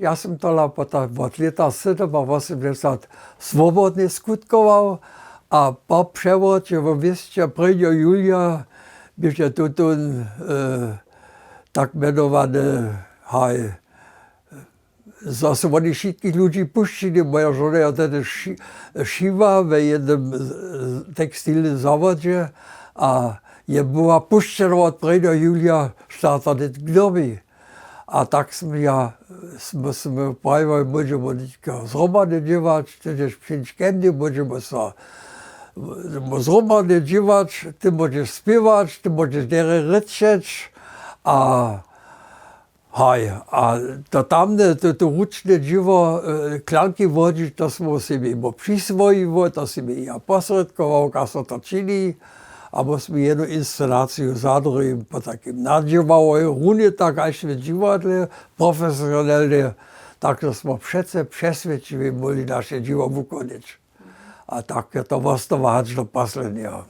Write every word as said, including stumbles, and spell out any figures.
Ja sym tola potom wot lěta sydomawosemdźesat swobodnje skutkował, a po přewróće we měsće prěnjeho julija běše tutón tak mjenowany haj, zo su woni wšitkich ludźi pušćili. Moja žona je tehdy šiwa we jednym tekstilnym zawodźe a je była pušćena wot prěnjeho julija štartany k dobi. A tak smy ja smy smy prajiłoj, móžemy nětko zhromadnje dźěłać, ty dźeš přińć ke mnje, móžemy so zhromadnje dźěłać, ty móžeš spěwać, ty móžeš derje rěčeć. A haj, a to tamne to to ručne dźěło, klanki wodźić, to smy sebi mu přiswojiło, to smy ja posrědkował, kaž so to čini. Abo smy jednu inscenaciju za druhim potajkim nadźěłałoj runje tak haž w dźiwadle profesionelnje, tak zo smy přeco přeswědčiwje móhli naše dźěło wukonjeć. A tak je to wostało hač do poslednjeho.